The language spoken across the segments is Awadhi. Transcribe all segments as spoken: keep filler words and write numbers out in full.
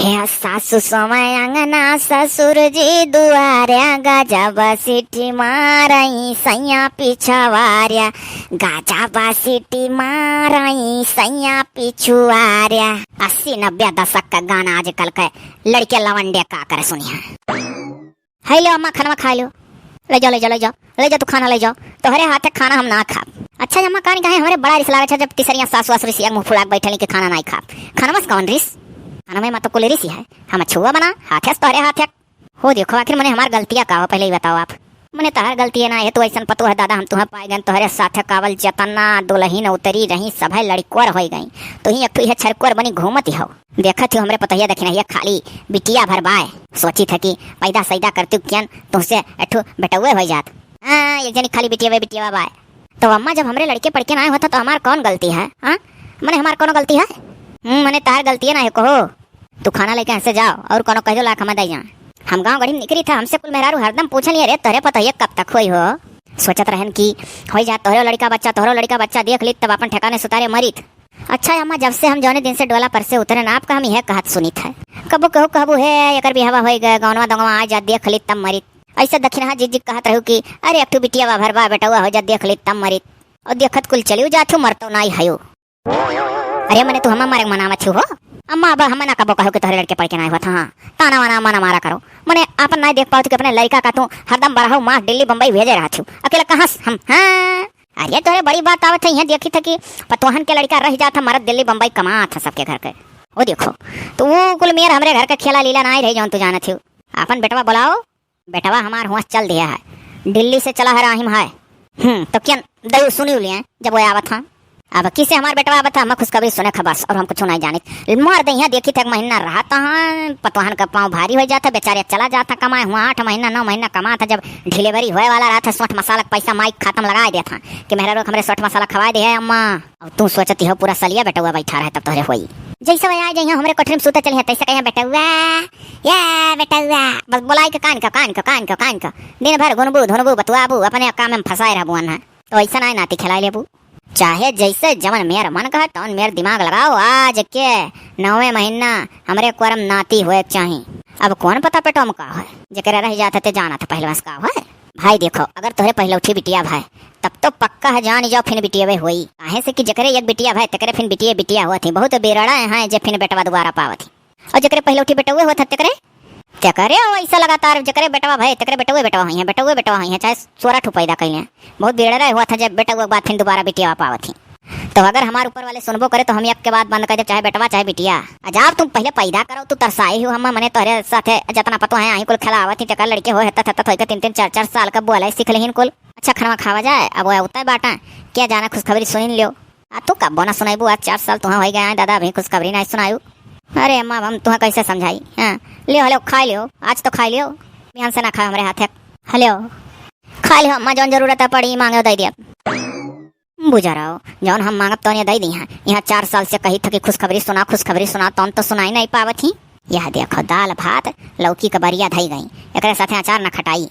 हे सासु सोमय अंगना ससुर जी दुआरे, गजब सीटी मारई सैया पिछवारे, गजब सीटी मारई सैया पिछुआरे। अस्सी नब्बे दशक का गाना आजकल के लड़के लवंडे का करे सुनिया। है लो अम्मा, खानवा खाइ लो। लइ जाओ, लइ जाओ, लइ जाओ, लइ जाओ, तू खाना लइ जाओ। तोहरे हाथे खाना हम ना खाब। अच्छा अम्मा, कान काहे हमरे बड़ा रिस लागत है, जब तिसरिया सास वास रिसिया मुँह फुला के बैठली कि खाना नाहीं खाब। खानवा से कौन रिस? खानवे मा तो कुल रिस है। हम छुआ बना, हाथे से तोहरे हाथे। हो देखो, आखिर मने हमार गलतिया का हो, पहिले ही बताओ आप। मने तोहार गलतिया ना है, तू अइसन पतोह है दादा, हम तुहें पाइ गएन, तोहरे साथे कावल जतना दुलहिन उतरी रही, सभे लड़िकोर होइ गई। तुहीं एक ठो इहे छरकोर बनी घूमत हो। देखत हो हमरे पतोहिया दखिनहिया खाली बिटिया भर बाय। सोचित है कि पैदा सैदा करती कियन तुहसे एठो बेटउए होइ जात। हाँ, एक जनी खाली बिटिया बिटिया बाय। तो अम्मा, जब हमरे लड़के पड़के नाहीं होत है तो हमार कौन गलती है? हाँ, मने हमार कौनो गलती है? हम्म, मने तोहार गलतिया ना है कहो। तू खाना लइके हियाँ से जाओ और कौनो कह दो लाख हमें दइ जा। हम गाँव गढ़ी में निकरी था, हमसे कुल मेहरारू हरदम पूछन, "अरे तोहरे पतोहिया कब तक होई हो?" सोचत रहन कि होइ जात तोहरो लड़िका बच्चा, तोहरो लड़िका बच्चा देख ली तब अपन ठेकाने सुतारे मरित। अच्छा अम्मा, जब से हम जौने दिन से डोला पर से उतरेन, आपका हम इहे कहत सुनित है। कबो केहू कहबू, "हे, एकर बियाहवा होइ गए, गौनवा दंगवा आ जा, देख ली तब मरित।" अइसे दखिनहा जिज्जी कहत रहू कि, "अरे, एक ठो बिटिया बा भर बा, बेटउआ होइ जा, देख ली तब मरित।" और देखत कुल चलियो जात हो, मरतो नाहीं हयो। अरे मने तू हमा मारे के मनावत हो? अम्मा, अब हमा ना कबो कहो कि तोहरे लड़के पड़के नाहीं होत, हाँ, ताना वाना मना मारा करो। मने आपन नाहीं देख पावत कि अपने लड़िका का तू हरदम बरहउ मास दिल्ली बम्बई भेजे रहत हो। अकेला कहाँ से हम, हाँ? अरे तोहरे बड़ी बात आवत है, यहाँ देखी था कि पतोहन के लड़िका रह जात है, मरद दिल्ली बम्बई कमात है सबके घर के। वो देखो, तो वो कुल मेर हमरे घर का खेला लीला नाहीं रही जौन तू जानत हो। आपन बेटवा बोलाओ, बेटवा हमार हुआं से चल दिया है, दिल्ली से चला है, राहिम है। हम्म, तो क्या दयू सुनी लिए जब वो आवत हाँ। अब किसे हमार बेटवा आवत है, हम खुशखबरी सुने खबस और हम कुछ नहीं जानित। मार दे यहाँ देखी थे, एक महीना रहत हाँ, पतवाहन का पाँव भारी हो जात है, बेचारे चला जात है कमाए हुआं, आठ महीना नौ महीना कमात है, जब डिलीवरी होए वाला रहत है, सोंठ मसाला का पैसा माई के खाता में लगाए देत हाँ कि मेहरारू हमरे सोंठ मसाला खवाए दे है अम्मा। अब तू सोचती हो पूरा सलिया बेटउआ बैठा रहे तब तोहरे होई। जैसे वह आ जाइए हमरे कोठरी में सूते चली है, तैसे कहिए, "बेटउआ, या बेटउआ।" बस बोलाई के कान का, कान का, कान का, कान का। दिन भर गुनबू, धुनबू, बतुआबू, अपने काम में फंसाए रहबू अन्हा। तो ऐसा ना नाती खिलाई लेबू। चाहे जैसे जवन मेर मन कहे, तवन मेर दिमाग लगाओ। आज के नौवे महीना हमरे कोरम नाती होए के चाही। अब कौन पता पेटो में का है, जेकरे रह जात है ते जानत है पहलवान से का है। भाई देखो, अगर तोहरे पहिलौठी बिटिया भाई, तब तो पक्का है जान जाओ फिन बिटियवे होई। काहे से कि जेकरे एक बिटिया भाई, तेकरे फिन बिटिये बिटिया होत ही। बहुत बेरड़ा हैं जे फिन बेटवा दोबारा पावत ही। और जेकरे पहिलौठी बेटवे होत है, तेकरे, तेकरे और ऐसा लगातार जेकरे बेटवा भाई, तेकरे बेटवे बेटवा होई हैं, बेटवे बेटवा होई हैं, चाहे सोरह ठो पैदा कइले। बहुत बेरड़ा होत है जे बेटवा के बाद फिन दोबारा बिटिया पावत ही। तो अगर हमार ऊपर वाले सुनबो करे तो हम एक के बाद बंद कर दे, चाहे बेटवा चाहे बिटिया। आ जाब तुम पहले पैदा करो, तू तरसाई हो हम, मने तोहरे साथे जतना पतो है, आई कुल खेलावत ही, तेकर लड़के हो, हेतत हेतत होइके तीन तीन चार चार साल का बोले सीख लेहिन कुल। अच्छा, खाना खावा जाए, अब वो उतना बाटा, क्या जाना खुशखबरी सुन लियो। आ तू कब्बो ना सुनाइबू, आज चार साल तुहाँ होई गया है दादा, अभी खुशखबरी नहीं सुनायू। अरे अम्मा, अब हम तुहाँ कैसे समझाई? हाँ, लियो, हेलो, खाई लियो, आज तो खाई लियो, बिहान से ना खाओ हमरे हाथे। हेलो, खाई लियो अम्मा, जौन जरूरत है पड़ी, मांगे दे दिया। बुझा रहो, जौन हम मांगब तौन ये दे दी हैं। यहाँ चार साल से कही था कि खुशखबरी सुना, खुशखबरी सुना, तौन तो सुनाई नहीं पावत ही। यह देखो, दाल भात, लौकी का बरिया धई गई, एकरे साथे अचार न खटाई।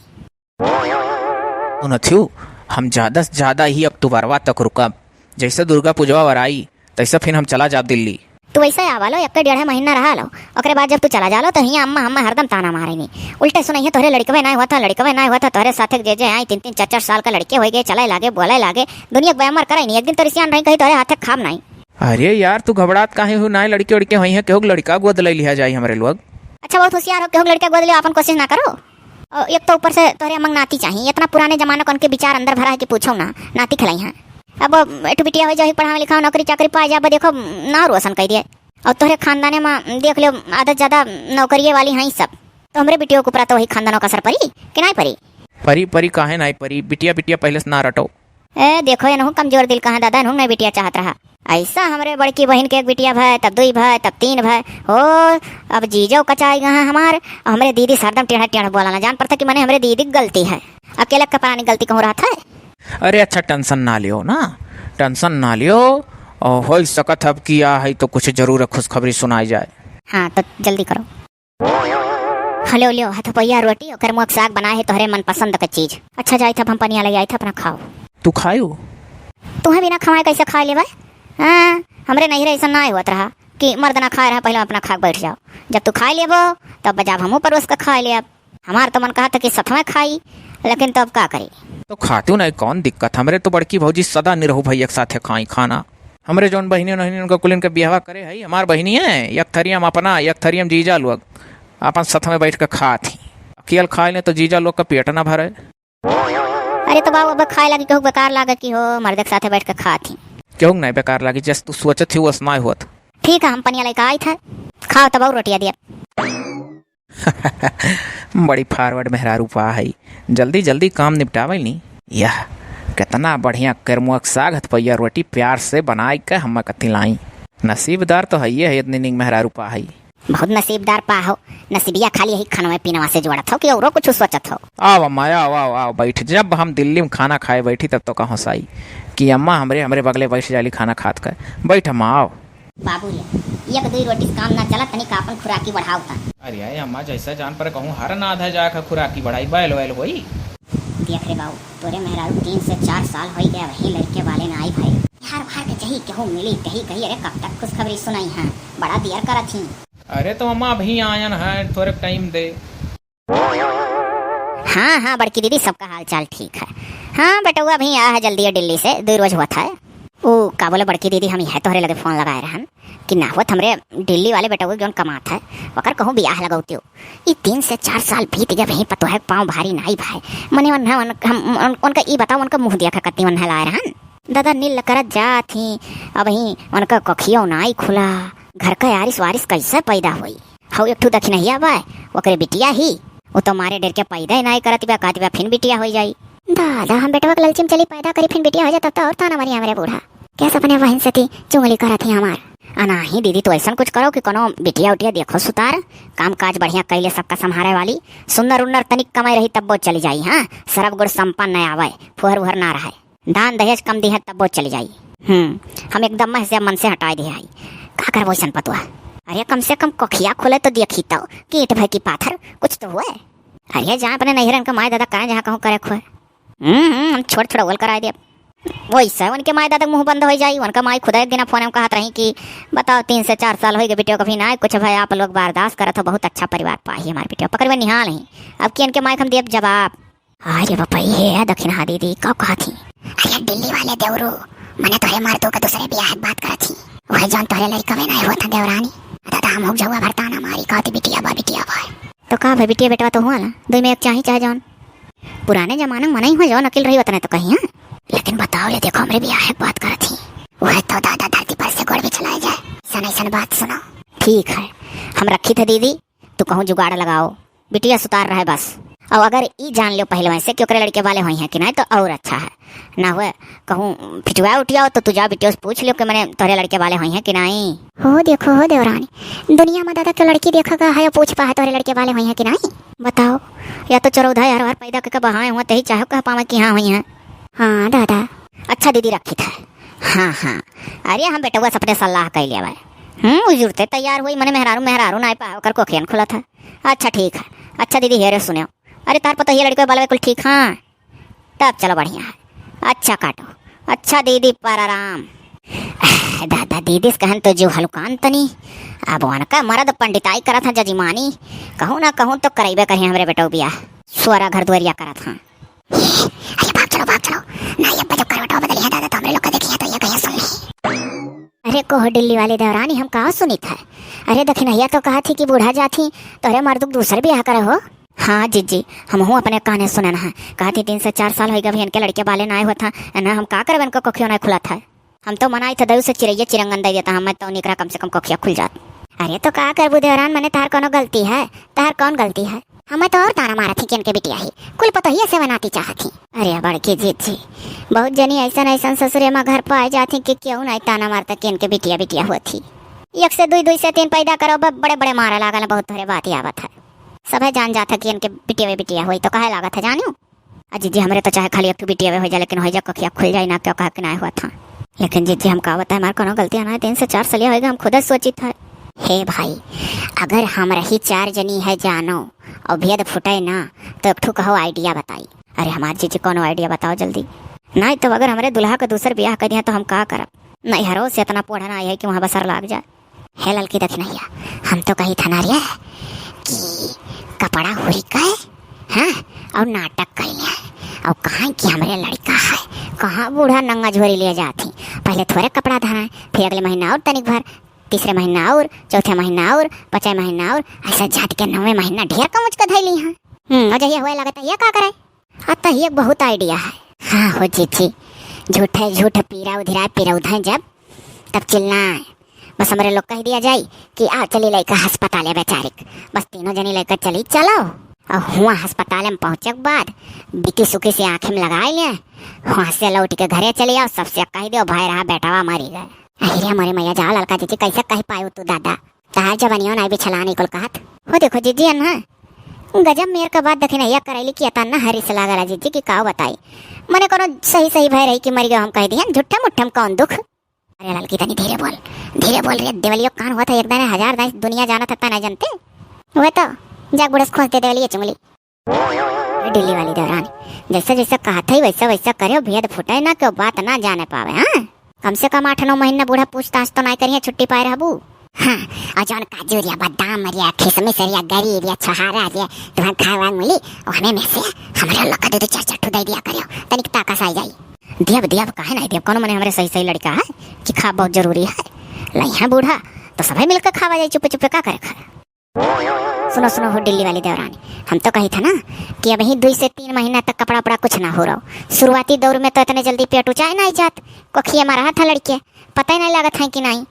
सुनत हूँ, हम ज्यादा से ज्यादा ही अक्टूबरवा तक रुकब। जैसे दुर्गा पूजवा वराई, तैसे फिर हम चला जाब दिल्ली। तू ऐसे आवा लो, एक डेढ़ महीना रहा लो, ओकरे बाद जब तू चला जा लो, तो हियाँ अम्मा, अम्मा हरदम ताना मारेनी। उल्टे सुनइहे, "तोहरे लड़कवे ना हुआ था, लड़कवे ना हुआ था, तोहरे साथे जे जे आई, तीन तीन चार चार साल का लड़के होई गए, चले लागे, बोले लागे, दुनिया के बेमार करे नहीं, एक दिन तो रिसियान रही, कही तोहरे हाथे खाब नहीं।" अरे यार, तू घबरात काहे हो? ना लड़के उड़के होई हैं, केहू के लड़का गोद ले लिया जाई हमरे लोग। अच्छा, बहुत होशियार हो, केहू के लड़का गोद ले, अपन कोशिश ना करो। और एक तो ऊपर से तोहरे अम्मा के नाती चाहिए, इतना पुराने जमाना का उनके विचार अंदर भरा है कि पूछो ना, नाती खिलाई हैं। अब एक ठो बिटिया हो जाए, पढ़ावे लिखावे, नौकरी चाकरी पाए जाबे, देखो, नाव रोशन कर दिए। और तोहरे खानदाने में देख लियो, आधा ज्यादा नौकरिये वाली हैं सब। तो हमरे बिटियों के ऊपर तो वही खानदानों का असर परी कि नहीं परी? परी, परी, काहे नहीं परी? बिटिया, बिटिया पहले से ना रटो। ए, देखो, इनहू कमजोर दिल कहाँ दादा, इनहू नहीं बिटिया चाहत रहा। ऐसा हमरे बड़की बहिन के एक बिटिया भय, तब दुई भय, तब तीन भय। हो, अब जीजो कचाई गए हैं हमार, हमरे दीदी से हरदम टेढ़ा टेढ़ा बोला ना, जान पड़ता कि मने हमरे दीदी की गलती है। अकेले के परानी गलती कहूँ रहत है? अरे अच्छा, tension ना लियो ना, tension ना लियो। और हो सकत है अब कि आ है तो कुछ जरूर खुशखबरी सुनाई जाए। हाँ, तो जल्दी करो। हलो, लियो, हथपैया रोटी, ओकर मुँह के साग बनाए है तोहरे मनपसंद के चीज। अच्छा, जाइत हब हम पनिया ले आइत हब, अपना खाओ। तू खायू? तुहे बिना खवाए कैसे खाए लेबे? हाँ, हमरे नैहरे ऐसा ना होत रहा। कि मर्द ना खाए रहे, पहिले अपना खा के बैठ जाओ, जब तू खाए लेबो तब बजाब हमहू परोस के खाए लेब। हमार तो मन कहत है कि सथवे खाई, लेकिन तब का करी? तो खातू नहीं, कौन दिक्कत? हमरे तो बड़की भौजी सदा निरहू भैया के साथे खाई खाना। हमरे जौन बहिनी उन्हनी उनका कुलिन के बियाहवा करे है, हमार बहिनी है, एक थरियम अपना, एक थरियम जीजा लोग, अपन सथवे बैठ के खात ही। अकेल खाए ले तो जीजा लोग का पेट ना भरे। अरे तो बाबू, अब खाए लागी केहू बेकार लागे कि हो, मर्द के साथे बैठ के खात ही। केहू नहीं बेकार लागी, जस तू सोचत ही वस ना होत। ठीक है, हम पनिया लेके आई था, खाओ तब और रोटियां दिया। बड़ी forward मेहरारू पा है, जल्दी जल्दी काम निपटावे नी। यह कितना बढ़िया करमुआ के साग हथपैया रोटी प्यार से बनाई के हम कति लाई। नसीबदार तो है ये है, इतनी निक मेहरारू पा है। बहुत नसीबदार पा हो, नसीबिया खाली यही खनवे पीनवा से जोड़त हो कि औरो कुछ सोचत हो? आओ अम्मा, आओ, आओ, आओ, बैठ। जब हम दिल्ली में खाना खाए बैठी तब तो कहो साई कि अम्मा हमरे, हमरे बगले बैठ जाली खाना खात के। बैठ अम्मा, आओ। बाबू रे, एक दुई रोटी से काम ना चला, तनिक आपन खुराकी बढ़ाओ ता। अरे अम्मा, जैसा जान पर कहूँ हर ना आधा जाके खुराकी बढ़ाई, बैल वैल होई। देख रे बाबू, तोरे मेहरारू तीन से चार साल होई गया, वही लड़के वाले ना आई भाई। हार हार के जही केहू मिली तही कही, "अरे कब तक खुशखबरी सुनाई है, बड़ा देर करत ही।" अरे तो अम्मा अभी आयन है, थोड़े टाइम दे। हाँ, हाँ, बड़की दीदी, सबका हाल चाल ठीक है। हाँ, बेटउआ अभी आया है जल्दी है दिल्ली से, दुई रोज हुआ था। ऊ, का बोले बड़की दीदी, हम यह तोहरे लगे फोन लगाए रहन कि ना होत हमरे दिल्ली वाले बेटउआ जौन कमात है, ओकर कहूँ बियाह लगौतियो। ई तीन से चार साल बीत गए, वहीं पतोह के पाँव भारी नाई भाई। मने उन्हें, उन, हम, उन, उनका ई बताओ, उनका मुँह दिया कत्ती उन्हें लाए रहन। दादा नील करत जात ही, अबहीं उनका कखियो नाई खुला। घर का आरिस वारिस कैसे पैदा होई? हऊ एक ठू दखिनहिया बा, ओकरे बिटिया ही, वो तो मारे डर के पैदा ही नाई करत बा, कहत बा फिन बिटिया होई जाई। दादा, हम बेटवा के ललची में चली पैदा करी, फिन बिटिया हो जाए, तब तो और ताना मारी हमरे बूढ़ा। क्या सपने बहन सती चुंगली करत ही हमार। अनाही दीदी, तो ऐसन कुछ करो कि कोनो बिटिया उटिया देखो सुतार, काम काज बढ़िया कैले, सबका संभारे वाली, सुंदर उन्नर तनिक कमाई रही तब्बो चली जाई। हाँ, सरब गुण संपन्न आवे, फुहर उहर ना रहे। दान दहेज कम दिहे तब्बो चली जाई। हम्म, हम एकदम मह से मन से हटाए दिहे हई। का करबो ऐसन पतुआ? अरे कम से कम कोखिया खोले तो देखी तो, कि ईंट भई की पाथर, कुछ तो हुए। अरे जहाँ अपने नैहरन के माय दादा करे, जहाँ कहूँ करे खुए। हम्म, हम्म, हम छोड़ छोड़ ओल कराए देब। वैसे उनके माय दादा के मुँह बंद हो जाई। उनका माई खुदा एक दिन फोन में कहत रही कि बताओ, तीन से चार साल होई गए बिटिया कभी ना आए, कुछ भाई आप लोग बर्दाश्त करत हो, बहुत अच्छा परिवार पाही हमारे बिटिया। पकड़वे निहाल ही, अब कि इनके माई के हम देब जवाब। अरे बापा, ये है दखिनहा दीदी, का कहत ही? अरे दिल्ली वाले देवरू, मने तोहरे मर्दू के दूसरे बियाह के बात करत ही। वह जौन तोहरे लड़कवे नाई होत है देवरानी। दादा हम हो जाऊआ भरताना मारी, कहती बिटिया बा, बिटिया बा। तो का भाई, बिटिया बेटवा तो हुआ ला, दुई में एक चाही चाहे जौन। पुराने जमाना में मनई हुआ जौन अकिल रही उतने तो कही, हाँ। लेकिन बताओ ले, देखो हमरे बियाह के बात करत ही। वह तो दादा धरती पर से गोड़ भी चलाए जाए, ऐसन ऐसन बात सुनो। ठीक है, हम रखी थे दीदी, तू कहूँ जुगाड़ लगाओ, बिटिया सुतार रहे बस। और अगर ई जान लो पहले से कि ओकरे लड़के वाले होई हैं कि नहीं, तो और अच्छा है। ना हुए कहूँ फिटुआ उटियाओ, तो तू जा बिटिया से पूछ लियो कि मने तोहरे लड़के वाले होई हैं कि नहीं। हो देखो हो देवरानी, दुनिया में दादा के लड़की देखा का है, पूछ पा है तोहरे लड़के वाले होई हैं कि नहीं। बताओ, या तो चरौधा यार वार पैदा करके बहाए हुआ, तही चाहो कह पावे कि हाँ होई हैं। हाँ दादा। अच्छा दीदी रखी था। हाँ, हाँ, अरे हम बेटवा से अपने सलाह कर लिया भाई। हम्म, उ जुरते तैयार हुई, मने मेहरारू, मेहरारू ना पा ओकर कोखियन खुला था। अच्छा ठीक है। अच्छा दीदी, हेरे सुनो, अरे तार पता ये लड़के वाले कुल ठीक हाँ, तब चलो बढ़िया है। अच्छा काटो। अच्छा दीदी, प्रणाम। दादा, दीदी से कहन तो जो हलुकान तनी, अब उनका मरद पंडिताई करत है जजमानी, कहूँ ना कहूँ तो करैबे करी हमरे बेटो बियाह, सोरा घर दुआरिया करत हाँ। अरे भाग चलो, भाग चलो, ना ये जब करवटवा बदली है दादा, तो हमरे लोग का देखी है तो ये कहिया सुन ली। अरे कोह दिल्ली वाले देवरानी, हम का सुनित है? अरे दखिनहिया तो कहा थी कि बूढ़ा जात ही, तोहरे मर्दू के दूसर बियाह करे हो। हाँ जीजी, हमहू अपने काने सुनन है। कहा थी तीन से चार साल होई गए अभी इनके लड़के वाले ना आए होत हैं, ना हम का करब, इनको कोखियो ना खुलत है। हम तो मनाई थे दयू से चिरैया चिरंगन दे देता, हमें तो निकरा कम से कम कोखिया खुल जात। अरे तो का करबू देवरान, मने तार कौनो गलती है? तार कौन गलती है? हमें तो और ताना मारत ही कि इनके बिटिया ही, कुल पतोहिया से बनाती चाहत ही। अरे बड़की जीजी, बहुत जनी ऐसन ऐसन ससुरे में घर पाए जात ही कि केहू नहीं ताना मारता कि इनके बिटिया बिटिया होत ही। एक से दुई, दुई से तीन पैदा करो, ब-, बड़े बड़े मारे लागल हैं, बहुत तोहरे बात ही आवत है। सभे जान जात है कि इनके बिटिया बिटिया होई तो कहे लागत है, जानियो। आ जीजी, हमरे तो चाहे खाली एक ठो बिटिया हो जाए, लेकिन हो जाए कोखिया खुल जाए ना, क्यों कहा कि ना हुआ था। लेकिन जीजी, हम का बताए, हमार कोनो गलती ना है, तीन से चार सलिया होएगा, हम खुद सोचित है। हे भाई, अगर हम रही चार जनी है जानो और भेद फुटे ना, तो एक ठो कहो आइडिया बताई। अरे हमार जीजी, कोनो आइडिया बताओ जल्दी। नहीं तो अगर हमरे दुल्हा का दूसर बियाह कर दिया तो हम का करब? नैहरो से इतना पोढ़ना आई है कि वहाँ बसर लाग जाए। हे ललकी दखिनहिया, हम तो कही था ना रे कि कपड़ा हुरी के, हाँ, और नाटक कइले हैं। और कहाँ कि हमरे लड़का है, कहाँ बूढ़ा नंगा झोरी ले जात ही। पहले थोरे कपड़ा धराए, फिर अगले महीना और तनिक भर, तीसरे महीना और, चौथे महीना और, पाँचवे महीना और, ऐसा जात के नौवे महीना ढेर कमुच के धइली हैं। हम्म, और जहिया हुए लगता है, ये का करे? आ, तो ये बहुत idea है। हाँ हो जीजी, झूठे झूठ पीरा उधिराए पिरौधे जब, तब चिल्लाए। बस हमरे लोग कह दिया जाए कि आओ चली लइका अस्पताल है बेचारिक। बस तीनों जनी लइका चली चलो। और हुआ अस्पताल में पहुँचे के बाद बिकी सुकी से आँखें में लगाए लिए, वहाँ से लौट के घरे चली आओ, सबसे कह दियो भाई रहा बेटावा मरी गए। अरे मोरे मैया, जाओ ललका जीजी, कैसे कह पायो तू दादा? तहार जवानियों नाई बिछलान इकुल कहत। हो देखो जीजी, अन्हा गजब मेर का बात दखिनहिया करैली कि अतना हरिस लागला जीजी कि का बताई। मने कोनो सही सही भय रही कि मरि गयो हम कह दिहन, झुट्ठम उट्ठम कौन दुख। अरे ललकी तनी धीरे बोल, धीरे बोल रे, देवलियो कान हुआ था एक दाने हजार दाने दुनिया जाना था तना जनते। वह तो जाग बुढ़स खोस दे देवलियो चुंगली। अरे ढिल्ली वाली देवरानी, जैसा जैसा कहत है वैसा वैसा करेउ, भेद फुटे ना, केउ बात ना जाने पावे, हाँ? कम से कम आठ नौ महीना बूढ़ा पूछताछ तो नाई करिहे, छुट्टी पाए रहबू। हाँ, और जौन काजू रिया, बादाम रिया, खिसमिस रिया, गरी रिया, छोहारा रिया, तुहन खाए वाए मिली, और हमें में से हमरे लोग का दो दो चार चार ठो दे दिया करेउ, तनिक ताकस आई जाई। देब, देब, काहे नाई देब? कोनो मने हमरे सही सही लड़का है कि खा बहुत जरूरी है। लइहे बूढ़ा तो सभे मिलके खावा जाई चुपे चुपे, का करे खाए? सुनो, सुनो हो दिल्ली वाली देवरानी, हम तो कही था ना कि अबहीं दुई से तीन महीना तक कपड़ा उपड़ा कुछ ना हो रहो। शुरुआती दौर में तो इतने जल्दी पेट उचाए नाई जात, कोखिए में रहा था लड़के, पता ही नाई लागत है कि नाई।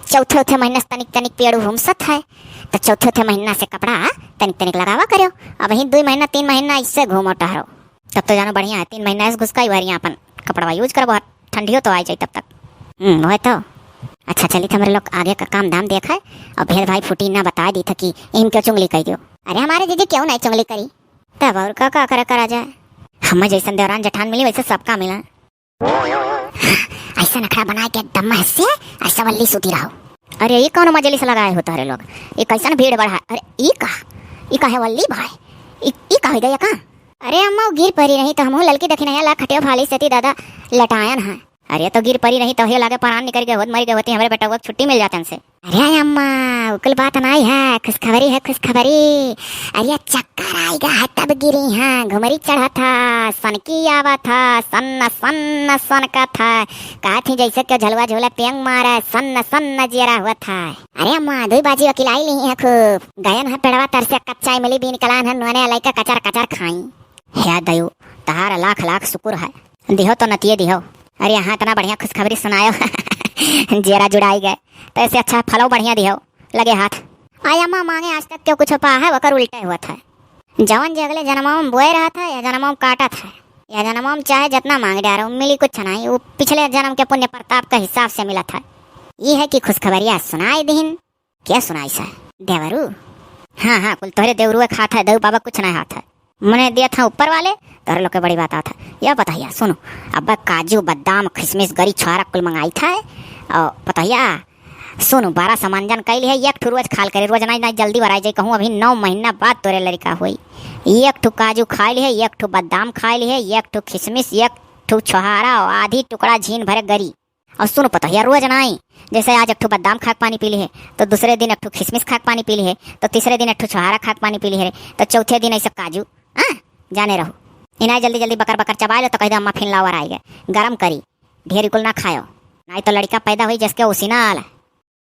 चौथे उथे महीना से तनिक तनिक पेड़ हुमसत है, तो चौथे उथे महीना से कपड़ा तनिक तनिक लगावा करो। अबहीं दुई महीना तीन महीना इससे घूमो टहरो। तब तो जानो बढ़िया है, तीन महीना से घुसकाई भरिया अपन कपड़वा use करबो, ठंडियो तो आई जाई तब तक। हम्म, वह तो। अच्छा चली, तो हमरे लोग आगे का काम धाम देख है, और भेद भाई फूटी ना बता दी था कि इनके चुंगली कह दियो। अरे हमारे जीजी क्यों नहीं चुंगली करी? तब और का, का करे करा जाए? हमें जैसन देवरान जेठान मिली वैसे सबका मिला। ऐसा नखरा बनाए के एकदम हंसे, ऐसा वल्ली सूती रहो। अरे ये कौन मजलिस लगाए हो तोहरे लोग? ये कैसन भीड़ बढ़ा? अरे ई का, ई का है वल्ली भाई? ई, ई का हो गया का? अरे अम्मा, वो गिर परी रही तो हमहू ललकी दखिनैया ला खटियो फाली सेती दादा लटायन है। अरे तो गिर परी रही तो हे लागे परान निकल गए होत, मरी गए होती, हमरे बेटा को छुट्टी मिल जाते हमसे। अरे अम्मा, उकुल बात नाई है, खुशखबरी है, खुशखबरी। अरे चक्कर आइगा है तब गिरी है, घुमरी चढ़ा था, सनकी आवा था, सन्न सन्न सनका था। कहा थी जैसे क्यों झलवा झोला पेंग मारा है, सन्न सन्न जेरा हुआ था। अरे अम्मा, दुई बाजी वकिलाई ली है खूब। गयन है पेड़वा तर से कच्चा इमली बीन कलान है, नोने लइका कचर कचर खाई। हे दयु, तहार लाख लाख शुक्र है, दिहो तो नतिये दिहो। अरे यहाँ इतना बढ़िया खुशखबरी सुनायो, जेरा जुड़ाई गए, तो ऐसे अच्छा फलो बढ़िया दिहो, लगे हाथ। आय अम्मा, मांगे आज तक क्यों कुछ पा है, वकर उल्टे हुआ था। जवन जे अगले जन्मवा में बोए रहा था, या जन्मवा में काटा था, या जन्मवा में चाहे जितना मांग डारो, मिली कुछ नहीं, वो पिछले जन्म के पुण्य प्रताप के हिसाब से मिला था। ये है कि खुशखबरिया सुनाई दीन। क्या सुनाई सा? देवरू? हाँ, हाँ, कुल तोहरे देवरुए खात है, देव बाबा कुछ नहीं हाथ है। मने दिया था ऊपर वाले, तोहरे लोग के बड़ी बात आता है। या पतहिया, सुनो, अब काजू, बादाम, खिसमिस, गरी, छोहारा कुल मंगाई था, और पतहिया, सुनो, बारह सामान जन कैली है, एक ठो रोज खाल करे, रोज नहीं, नहीं, जल्दी बराई जाई, कहूँ अभी नौ महीना बाद तोरे लड़का होई। एक ठो काजू खाई ली है, एक ठो बादाम खाई ली है, एक ठो खिसमिस, एक ठो छोहारा, और आधी टुकड़ा झीन भरे गरी। और सुन पतोहिया, रोज नाई, जैसे आज एक ठो बादाम खाक पानी पी ली है, तो दूसरे दिन एक ठो खिसमिस खाक पानी पी ली है, तो तीसरे दिन एक ठो छोहारा खाक पानी पी ली है, तो चौथे दिन ऐसे काजू, हाँ, जाने रहो। इनाय जल्दी जल्दी बकर बकर चबाए लो, तो कह दे अम्मा फिन लावर आएगा, गरम करी, ढेर कुल ना खायो, नाई तो लड़का पैदा हुई जैसे उसी ना आल।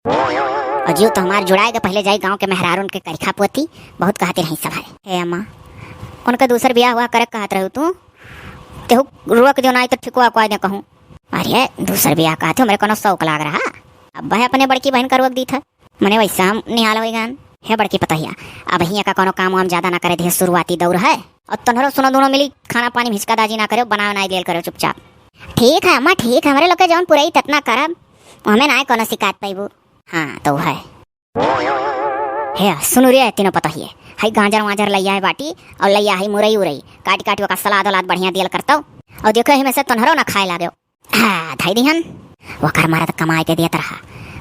और जीव तो हमार जुड़ाए के पहले जाई गाँव के मेहरारून के करिखा पोती, बहुत कहते रही सब है। हे अम्मा, उनका दूसर बियाह हुआ करे कहत रहू तू, तेहू रोक दियो, नाई तो ठिकुआ कुआई दे कहूँ। अरे, दूसर बियाह कहत हो, हमरे कोनो शौक लाग रहा। अब वह अपने बड़की बहन का रोक दी था। मने वैसा हम निहाल होई गन। हे बड़की पतोहिया, अब ही का कोनो काम वाम ज्यादा ना करे दे, शुरुआती दौर है। और तोहरो सुनो दोनों मिली खाना पानी में हिचका दाजी ना करो, बनावे ना लेल करो चुपचाप। ठीक है अम्मा, ठीक है, हमरे लोग के जौन पुरई ततना करब, हमें ना कोनो शिकायत पैबू। हाँ, तो है। हे, सुनु रे, तीनों पतोहिए, हई गाजर वाजर लइया है बाटी, और लइया है मुरई उरई, काट काट ओका सलाद वलाद बढ़िया दियल करतौ। और देखो, एही में से तोहरो ना खाए लागो। हाँ, धई दिहन। ओकर मरद कमाए के दियत रहा,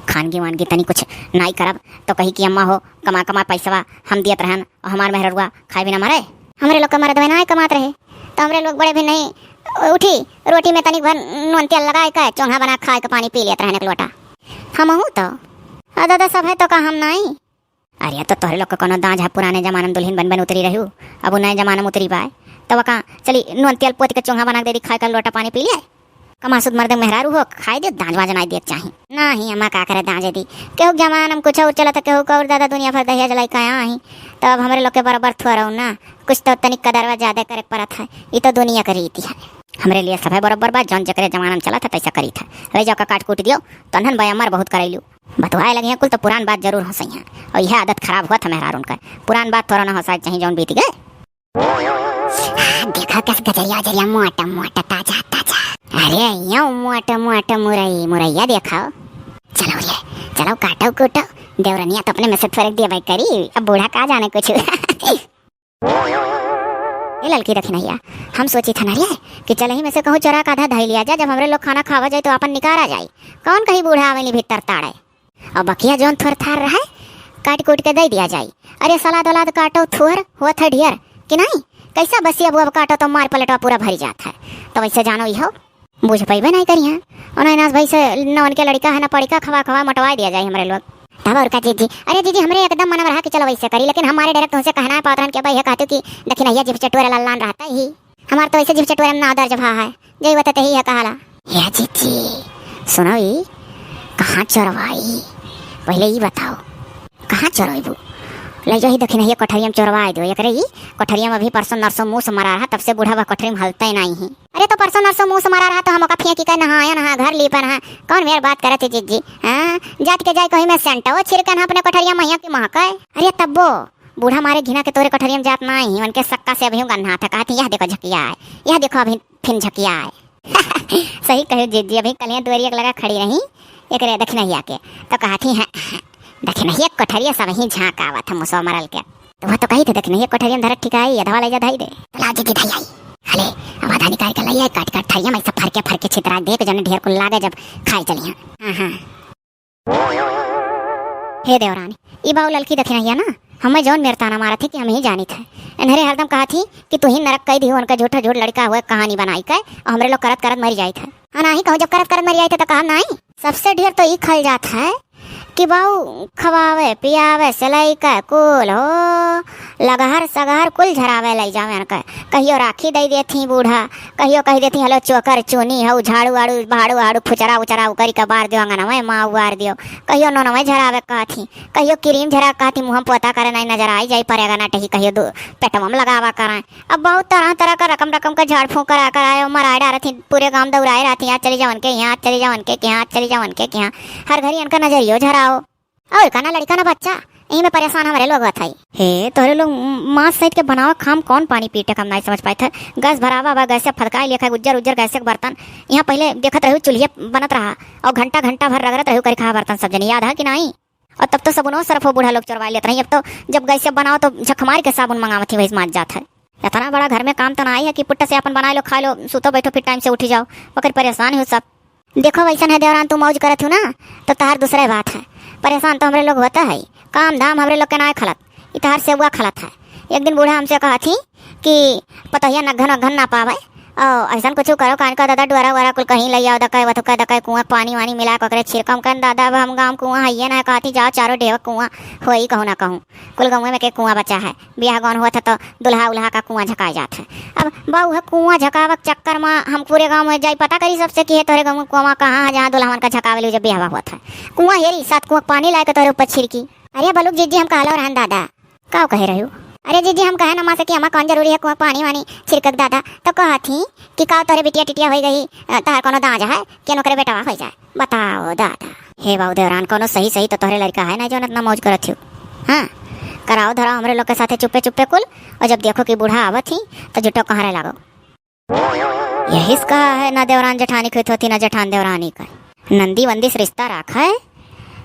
खानगी वानगी तनी कुछ नाई करब, तो कही कि अम्मा हो, कमा कमा पैसवा हम दियत रहन, और हमार मेहररुआ खाए बिना मरे। हमरे लोग का मरद में नाई कमात रहे, तो हमरे लोग बड़े भी नहीं उठी, रोटी में तनिक भर नून तेल लगाए के, चोंगा बना खाए के, पानी पी लेत रहन एक लोटा। हमहू तो आ दादा, सब है तो का हम नाई? अरे, तो तोहरे लोग के कौनो दाँज है, पुराने जमाना में दुल्हिन बन बन उतरी रहू, अब उ नए जमाना में उतरी बाय। तब का चली नून तेल पोत के चोंगा बना के दे दी, खाए का लोटा पानी पी ले। कमासुद मर्द मेहरारू हो, खाए दे, दाँज वाँज नाई देत चाही। नाही, अम्मा का करे दाँज दी, केहू के जमाना में कुछ और चलत, केहू का और दादा दुनिया भर दहेज लाई का आई। तब हमरे लोग के बराबर थोड़ा ना, कुछ तो तनिक कदरवा ज्यादा करे के पड़त है। ई तो दुनिया के रीति है। हमरे लिए सभे बराबर बा, जौन जेकरे जमाना में चलत है तैसा करीत है। ले जाओ का काट कूट दियो, तन्हन बयामर बहुत करैलू। बतवाए लगी हैं कुल तो पुरान बात जरूर हंसई हैं। और यह आदत खराब हुआ था मेहरारून का। पुरान बात थोड़ा ना हंसाए के चाही जौन बीत गए। हाँ, देखा कस गजरिया, गजरिया मोटा मोटा, ताजा ताजा। अरे यो मोटा मोटा मुरई, मुरैया देखाओ। चलो रे, चलो काटो कूटो। देवरनिया तो अपने में से थोड़े देवे करी, अब बूढ़ा का जाने कुछ। ए ललकी दखिनहिया, हम सोची था ना रे कि चलही में से कहूँ चोरा का आधा धई लिया जा, जब हमरे लोग खाना खावा जाए तो अपन निकारा जाए। कौन कही बूढ़ा आवेली भीतर ताड़े। अब बकिया जौन थोर थार रहे, काट कूट के दे दिया जाए। अरे सलाद वलाद काटो, थोर होत है ढेर कि नहीं? कैसा बसी अब, अब काटो तो मार पलटवा पूरा भरी जात है। तो वैसे जानो इहो बूझ पइबे नहीं करिहैं। और ना इनास भाई से न उनके लड़का है, ना पड़िका, खवा खवा मोटवाए दिया जाए हमरे लोग। तब और का जीजी? अरे जीजी, हमरे एकदम मनम रहा कि चलो वैसे करी, लेकिन हमारे डायरेक्ट तुमसे कहना है पावत रहन कि भाई है कहते कि दखिनहिया जीभ चटोरे लल्लान रहता ही। हमार तो वैसे जीभ चटोरे में नाव दर्ज भा है, जय बता तही है कहाला। हे जीजी, सुनो ई, कहाँ चोरवाई? पहले ई बताओ, कहाँ चोरवाई बू? ले जाही दखिनहिया कोठरिया में चोरवाई दो। एकरे ई कोठरिया में अभी परसों नरसों मूस मरा रहा, तब से बूढ़ा वह कोठरी में हलते नहीं है। अरे तो परसों नरसों मूस मरा रहा तो हम ओका फेंकी के नहायन हा, घर लीपन हा। कौन मेर बात करत है जीजी? हाँ, जात के जाए कहीं में सेंटो छिड़कन हा अपने कोठरिया में, यहाँ की महक है। अरे तब्बो बूढ़ा मारे घिना के तोरे कोठरिया में जात ना ही, उनके सक्का से अभी गन्ना था, कहती यह देखो झकिया है, यह देखो अभी फिन झकिया है। सही कहो जीजी, अभी कलिया दुआरिया के लगा खड़ी रही एकरे दखिनहिया के, तो कहती हैं, दखिनहिया कोठरिया सब ही झांक आवत है मुसवा मरल के। तो वह तो कही थे, दखिनहिया कोठरिया में धरत ठिकाई, अधवा ले जा धाई दे। तो लाओ जीजी धाई आई। हले, अब आधा निकाल के लाई आई, काट काट थरिया में ऐसा फरके फरके छितरा दे के जने ढेर कुल लागे जब खाए चलिया। हाँ, हाँ। हे देवरानी, ई बाऊ ललकी दखिनहिया ना, हमें जौन मेर ताना मारत ही कि हम ही जानित है। इन्हरे हरदम कहत ही कि तू ही नरक कई दिहू, उनका झूठा झूठ लड़का हुए कहानी बनाई के, और हमरे लोग करत करत मरी जाइत है। हाँ, नाही कहूँ, जब करत करत मरी जाइत है तो कहब नाही। सबसे ढेर तो ई खल जात है कि बाऊ खवावे, पियावे, सिलाई के कुल हो, लगहर सगहर कुल झरावे लई जावे इनके। कहियो राखी दई देत ही बूढ़ा, कहियो कही देत ही, "हलो चोकर चूनी हऊ, झाड़ू आड़ू, भाड़ू आड़ू, फुचरा उचरा उकरी के बार दियो, अंगनवे माँ उबार दियो।" कहियो नोनवे झरावे कहत ही, कहियो क्रीम झरा कहत ही, मुँह में पोता करे नहीं नजर आई जाई, परेगा ना टही, कहियो दू पेटवा में लगावा कराए। अब बहुत तरह तरह का रकम रकम का झाड़ फूंक करा कराए, मराए डारत ही, पूरे गांव दौड़ाए रहत ही, "आज चली जाओ उनके यहाँ, आज चली जाओ उनके यहाँ, आज चली जाओ उनके यहाँ।" हर घड़ी इनका नजरियो झराओ। और का ना लड़का ना बच्चा, यही में परेशान हमरे लोग होत हई। हे, तोहरे लोग मांस सहित के बनावा खाम कौन पानी पीटे, हम नहीं समझ पाइत है। गैस भरावा बा, गैस से फदकाए लिया खाए, उज्जर उज्जर गैस के बर्तन। यहाँ पहले देखत रहू चूल्हे बनत रहा और घंटा घंटा भर रगड़त रहू करी खा बर्तन सब जनी, याद है कि नहीं? और तब तो सबुनो सरफ हो बूढ़ा लोग चोरवा लेत रही। अब तो जब गैस से बनाओ तो झक मार के साबुन मंगावत ही, वही माज जात है। इतना बड़ा घर में काम तो ना आई है कि पुट्ट से अपन बनाए लो, खा लो, सुतो बैठो, फिर टाइम से उठी जाओ। मगर परेशान हो सब। देखो, वैसन है देवरान, तू मौज करत हो ना, तो तहार दूसरे बात है। परेशान तो हमरे लोग होता है, काम धाम हमरे लोग के ना खलत, ई तहार सेवा खलत है। एक दिन बूढ़ा हमसे कहत ही कि पतोहिया नग्घन वग्घन ना पावे, और ऐसन कुछ करो, कान का दादा डोरा वोरा कुल कहीं ले आओ, दकाई वथुका दकाई कुआं पानी वानी मिला के ओकरे छिड़कम कन दादा, अब हम गाँव कुआं हइये ना, कहत ही जाओ चारों डेवा कुआं होई कहूँ ना कहूँ, कुल गाँव में के कुआं बचा है। बियाह गौन हुआ था तो दुल्हा उल्हा का कुआं झकाए जात है। अब बाऊ है कुआं झकावक चक्कर में हम पूरे गांव में जाई पता करी सबसे कि है तोरे गांव में कुआं कहाँ है जहाँ दुल्हन का झकावे ली जब बियाह हुआ था। कुआं हेरी सात कुआं पानी लाए के तोरे ऊपर छिड़की। अरे बलुक जीजी हम कहलो रहन दादा। का कहे रहू? अरे जीजी हम कहे ना माँ से कि हमार कौन जरूरी है कुआं पानी वानी छिड़कक दादा, तो कहत ही कि का तोरे बिटिया टिटिया हो गई, अ, तहार कोनो दांज है कि नौकरे बेटवा हो जाए। बताओ दादा। हे बाऊ देवरान, कोनो सही सही तो तोहरे लड़का है ना, जौन इतना मौज करत हो। हाँ, कराओ धराओ हमरे लोग के साथे चुप्पे चुप्पे कुल, और जब देखो कि बूढ़ा आवत ही, तो जुटो कहाँ रह लागो। यही से कहा है, ना देवरान जेठानी खुद होती, ना जेठान देवरानी का। नंदी वंदी से रिश्ता रखा है,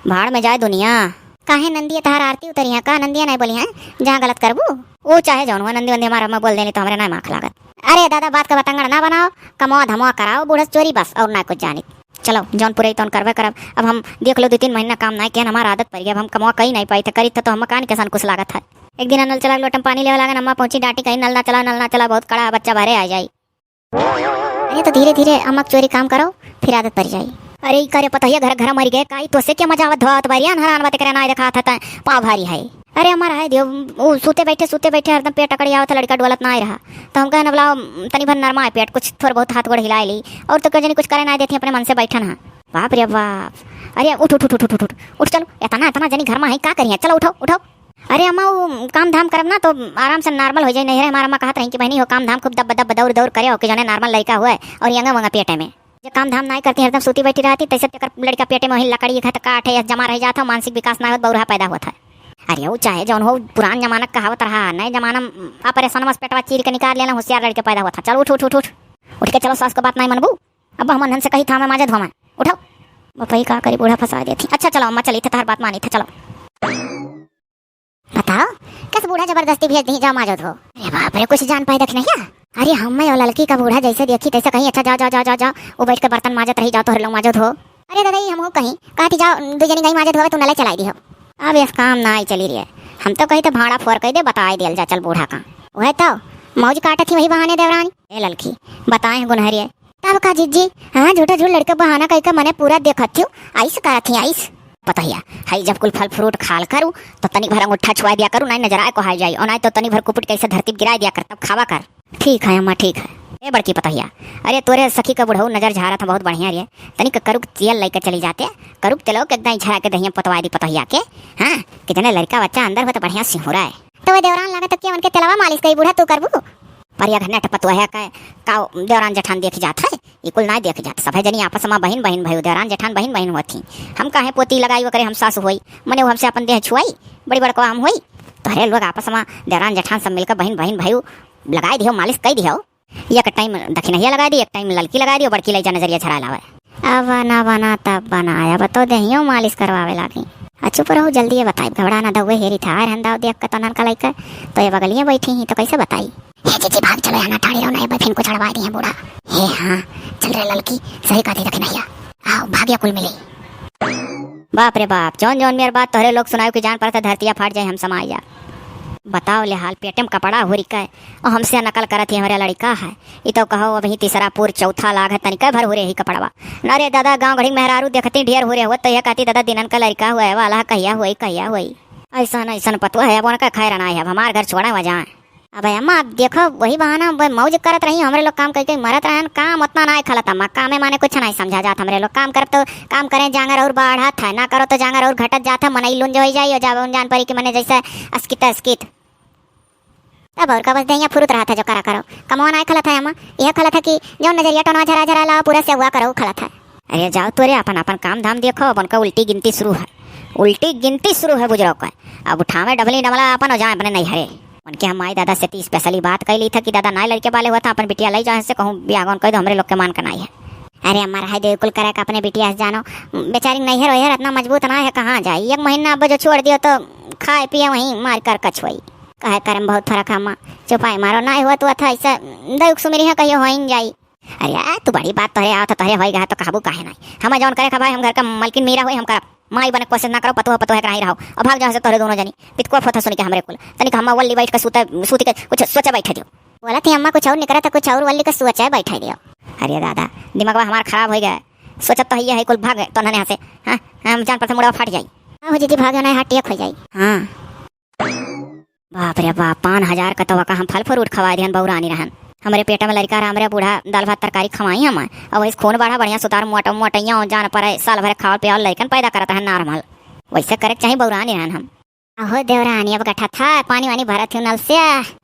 भाड़ में जाए दुनिया। काहे नंदी तहार आरती उतरी है का? नंदिया नहीं बोली है, जहाँ गलत करबू। वो चाहे जौन हुआ, नंदी वंदी हमारा मैं बोल देनी तो हमरे ना माख लागत। अरे दादा, बात का बतंगड़ ना बनाओ, कमवा धमवा कराओ, बूढ़स चोरी बस, और ना कुछ जानित। चलो, जौन पुरई तौन करबे करब। अब हम देख लो, दो तीन महीना काम नाई किया, हमार आदत पड़ गई, अब हम कमवा कई नहीं पाई थे, करी थे तो हम कान के सन कुछ लागत है। एक दिन नल चला लोटम पानी लेवे लागन, अम्मा पहुंची डांटी कहीं, "नल ना चला, नल ना चला, बहुत कड़ा है, बच्चा बाहरे आ जाई।" अरे तो धीरे धीरे अम्मा के चोरी काम करो, फिर आदत पड़ जाई। अरे ई करे पतोहिया, घर घर मरि गए का? ई तोसे के मजा आवत धोवत बारी, अनहरा अनबा तेकरे नाई देखात है तै पाँव भारी है। अरे अम्मा रहे दियो, उ सूते बैठे, सूते बैठे हरदम पेट अकड़ि आवत है, लड़िका डोलत नाई रहा। तो हम कहन अब लाओ तनी भर नरमाए पेट, कुछ थोर बहुत हाथ गोड़ हिलाए ली। और तो का जनी कुछ करे नाई देती, अपने मन से बैठन है। बाप रे बाप। अरे उठ, उठ, उठ, चलो, एतना, एतना जनी घर मा है, का करिहैं? चलो उठाओ, उठाओ। अरे अम्मा, उ काम धाम करब ना तो आराम से normal होइ जाई। नैहरे हमार अम्मा कहत रही कि बहिनी हो, काम धाम खूब दब दब दौड़ दौड़ करे हो कि जौने normal लड़िका हुए और यंगा वंगा पेटे में। जे काम धाम नाई करती, हरदम सूती बैठी रहती, तैसे तेकर लड़िका पेटे में वही लकड़ी घट काट है, जमा रह जात है, मानसिक विकास ना होत, बौरहा पैदा होत है। अरे उ चाहे जौन हो, पुरान जमाना क कहावत रहा, नए जमाना में operation में से पेटवा चीर के निकाल लेना, होशियार लड़िका पैदा होत है। चल उठ, उठ, उठ, उठ। उठ के चलो, सास क बात नाई मनबू। अब हम अनहन से कही था, मैं माजे धोवन। उठाओ। बपई का करी, बूढ़ा फंसा देती। अच्छा चलो अम्मा, चली थे, तोहर बात मानी थे, चलो। बताओ, कस बूढ़ा जबरदस्ती भेज दी, जाओ माजो धो। अरे बाप रे, कुछ जान पाई देखी नहीं है? अरे हम मैं और ललकी का बूढ़ा जैसे देखी तैसे कहीं, अच्छा जाओ, जाओ, जाओ, जाओ, जाओ। वो बैठ के बर्तन माजत रही, जाओ तोहरे लोग माजो धो। अरे दादा, ई हमहू कहीं, कहती जाओ, दू जनी गई माजे धोवे, तू नले चलाई दी हो। अब यस काम नाई चली रे। हम तो कही तो भाड़ा फोर कई दे, बताई दियल जा, चल बूढ़ा का। वह तो मौज काटत ही वही बहाने देवरानी। ए ललकी, बताए हैं गुनहरिये। तब का जिज्जी, हाँ, झूठा झूठ लड़िका बहाना कई का मने पूरा देखत थियो, आइस करत ही, आइस। पतोहिया, हई जब कुल फल fruit खाल करू, तो तनिक भर अंगूठा छुआ दिया करू, नाई नजर आए को हाय जाई, और नाई तो तनी भर कुपुट कैसे धरती पे गिराए दिया कर, तब खावा कर। ठीक है अम्मा, ठीक है। ए बड़की पतोहिया, अरे तोरे सखी का बुढ़ऊ नजर झारत है बहुत बढ़िया रे, तनिक करुक तेल लेके चली जाते, करुक तेलो के एकदम झरा के दहिया पतवाई दी पतोहिया के। हाँ, कि जने लड़िका बच्चा अंदर हो तो बढ़िया सिहुरा है। तो वे देवरान लागत के उनके तेलवा मालिश कई बूढ़ा तू करबू? पर यह घनेट पतोहिया का, का देवरान जेठान देख जात है? ई कुल नाई देख जात, सभे जनी आपस मा बहिन बहिन भयू, देवरान जेठान बहिन बहिन होत ही। हम काहे पोती लगाई ओकरे, हम सास होई, मने वो हमसे अपन देह छुआई? बड़ी बड़को हम होई? तोहरे लोग आपस मा देवरान जेठान सब मिलकर बहिन बहिन भयू लगाई दियो, मालिश कई दियो। एक time दखिनहिया लगाई दी, एक time ललकी लगाई दी, बड़की लई जा नजरिया झराए लावे। अब बना बना तब बना, अब तो देहियो मालिश करवावे लागी। आ चुप रहो, जल्दी ये बताई, घबरा ना दउए हेरी था, रहन दाव देख के तो ननका लइका, तो ये बगलिए बैठी ही तो कैसे बताई? हे जीजी, भाग चलो, यहाँ ना ठाड़ी रहो, ना ये बफिन को चढ़वा दी है बूढ़ा। हे हाँ, चल रे ललकी, सही कहती दखिनहिया। आओ, भाग्य कुल मिली। बाप रे बाप, जौन जौन मेर बात तोहरे लोग सुनायो कि जान पड़त है धरतिया फाट जाए, हम समाई जा। बताओ ले हाल, पेटे में कपड़ा हुरी के, और हमसे नकल करत ही हमरे लड़िका है। ई तो कहो अबहीं तीसरा पुर चौथा लाग है, तनिका भर हुरे ही कपड़वा। ना रे दादा, गाँव घड़ी मेहरारू देखती ढेर हुरे हुआ, तो यह कहती दादा दिनन का लड़िका हुआ है, वाला कहिया हुई, कहिया हुई। ऐसन ऐसन पतुआ है, अब उनका खैर ना है, अब हमार घर छोड़ा हुआ जाए। अबे अम्मा, अब देखो, वही बहाना, अब मौज करत रही, हमरे लोग काम कई कई मरत रहन, काम उतना नाय खलत अम्मा, कामे माने कुछ नाय समझा जात हमरे लोग। काम करब तो काम करें, जांगर और बढ़त है, ना करो तो जांगर और घटत जात है, मनई लुंज होई जाई, और जाबे उन जान परी कि मने जैसे अस्कित अस्कित। तब और का बस देहिया फुरुत रहत है जो करा करो, कमवा नाय खलत है अम्मा, यह खलत है कि जौन नजरिया टोनवा झरा झरा लाओ, पूरा सेवा करो, खलत है। अरे जाओ तोरे, अपन अपन काम धाम देखो, अब उनका उल्टी गिनती शुरू है, उल्टी गिनती शुरू है बुजुर्ग का। अब उठावे डबली डबला अपन और जाए अपने नैहरे। उनके हम माई दादा से ती specially बात कई ली था कि दादा नाय लड़के वाले हुआ था, अपन बिटिया लई जाए से कहूँ बियाह गौन कह दो, हमरे लोग के मान का नाई है। अरे अम्मा रहे दे कुल करे का अपने बिटिया से जानो, बेचारी नैहर वैहर इतना मजबूत ना है, कहाँ जाए? एक महीना अब जो छोड़ दियो तो खाए पिए वहीं मार कर कछुआई। कहे करे में बहुत फर्क है अम्मा, चुपाई मारो, नाय हुआ तो था ऐसा दयुक सुमिरी है कहियो होइन जाई। अरे आ, तू बड़ी बात तोहरे आवत, तोहरे होई गए तो कहबू काहे नाई? हम जौन करे खबाई, हम घर का मलकिन मीरा होई, हम करब। माई बने कोशिश ना करो, पतोह पतोह के नाही रहो। अब भाग जाओ से तोहरे दोनों जनी। पितकुआ फोथा सुन के हमरे कुल। तनिक हम वल्ली बैठ के सूते, सूती के कुछ सोचे बैठे दियो। बोलत ही अम्मा कुछ और निकरत, कुछ और वल्ली के सोचे बैठे दियो। अरे दादा, दिमागवा हमार खराब होई गए। सोचत तो है ये है कुल भाग तो नने हंसे। हाँ, हम जान पर मुड़वा फाट जाई। हाँ हो जीजी, भाग जाना है, हाथ टेक हो जाई। हाँ। बाप रे बाप, पाँच हजार का तो वका हम फल फ्रूट खवाए दिहन, बौरानी रहन। हमरे पेट में लड़का रहा, हमरे बूढ़ा दाल भात तरकारी खवाई हम। और वही खून बढ़ा बढ़िया सुतार मोट-, मोटैया जान परे, साल भर खावल पियावल लड़कन पैदा करत रहन normal। वैसे करे के चाही, बौरानी रहन हम। अहो देवरानी, अब गठा था, पानी वानी भरत ही नल से।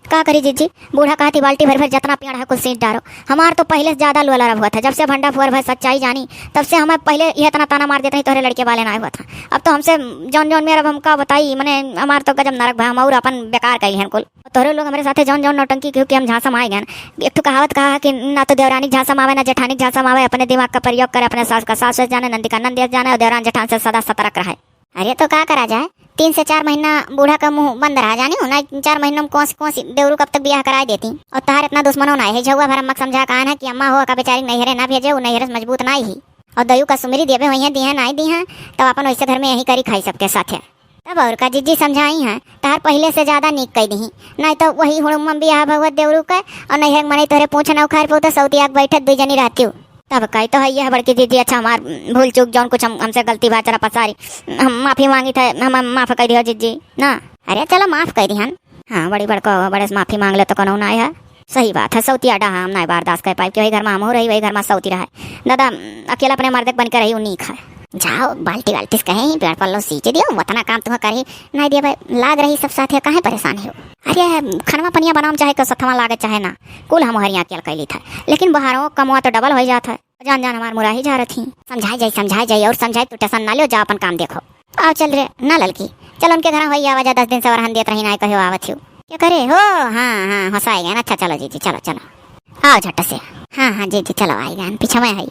का करी जीजी, बूढ़ा कहती बाल्टी भर भर जितना पेड़ है कुल सींच डारो। हमार तो पहिले से ज्यादा लोला रब हुआ था, जब से भंडा फुअर भर सच्चाई जानी, तब से हमें पहिले ये इतना ताना मार देते हैं, तोहरे लड़के वाले ना हुआ था। अब तो हमसे जौन जौन मेरा, अब हम का बताई, मने हमार तो गजब नरक भा, हम और अपन बेकार कइली हन कुल। तोहरे लोग हमरे साथे जौन जौन नौटंकी किहू कि हम झांसा में आए गए। एक ठो कहावत कहा है कि ना तो देवरानी झांसा में आवे, ना जेठानी झांसा में आवे, अपने दिमाग का प्रयोग करे, अपने सास का सास जाने, नंदी का नंद जाने, और देवरान जेठान से सदा सतर्क रहे। अरे तो का करा जाए, तीन से चार महीना बूढ़ा का मुंह बंद रहा जानी हो ना, चार महीना में कौन सी कौन सी देवरू कब तक बियाह कराए देती। और तहार इतना दुश्मनो ना है, झौआ भर अम्मा के समझा कहा ना कि अम्मा हो का बेचारी नैहरे ना भेजे, वो नैहरे से मजबूत ना ही। और दयू का सुमिरी देवे हुई है, दी है ना दी है, तब अपन वैसे घर में यही करी खाई सबके साथ है। तब और का जीजी समझाई है, तहार पहिले से ज्यादा नीक कई दी, नहीं तो वही हुड़म्मा बियाह भगवत देवरू के, और नैहर के मनई तोहरे पूछ ना उखाड़ पौता, सौतिया के बैठत दुई जनी रहती हूँ। तब कही तो है ये बड़की जीजी, अच्छा हमार भूल चूक जौन कुछ हम, हमसे गलती भा चला पसारी, हम माफी मांगी थे, हम माफ कर दियो जीजी ना। अरे चलो माफ कर दिहन। हाँ बड़ी बड़को हो, बड़े से माफी मांग ले तो कोनो ना है। सही बात है, सौतिया डाहा हम ना बर्दाश्त कर पाई कि वही घर में हम हो रही, वही घर में सौती रहे। दादा अकेला अपने मर्दक बन के रही, उ नीक है। जाओ बाल्टी बाल्टी से कहे ही पेड़ पल्लो सींच दियो, उतना काम तुम्हें करही नहीं दिए भाई, लाग रही सब साथ है, काहे परेशान हो? अरे खनवा पनिया बनाम चाहे कसथवा लागे चाहे ना, कुल हम हरिया अकेल कैली था, लेकिन बाहरों कमवा तो डबल हो जात है। जान जान हमार मुराही जा रही। समझाए जाई, समझाए जाई और समझाए, तू टेंशन ना लियो, जा अपन काम देखो। आओ चल रे ना ललकी, चल उनके घर होई आवा जा, दस दिन से वरहन देत रही ना कहो आवत हो। क्या करे हो? हाँ हाँ हंसाए गए, अच्छा चलो जीजी चलो चलो। आओ झट से। हाँ हाँ जीजी चलो आई गए, पीछे में आई।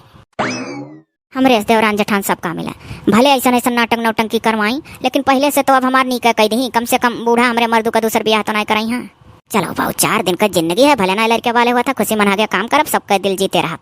हमरे से देवरान जेठान सब काम मिला, भले ऐसा ऐसा नाटक नौटंकी करवाई, लेकिन पहले से तो अब हमार नीक कह दी, कम से कम बूढ़ा हमरे मर्दू का दूसर ब्याह तो ना कराई। हाँ चलो बाबू, चार दिन का जिंदगी है, भले ना लड़के वाले हुआ था, खुशी मना के काम करब, सबके दिल जीते रहा।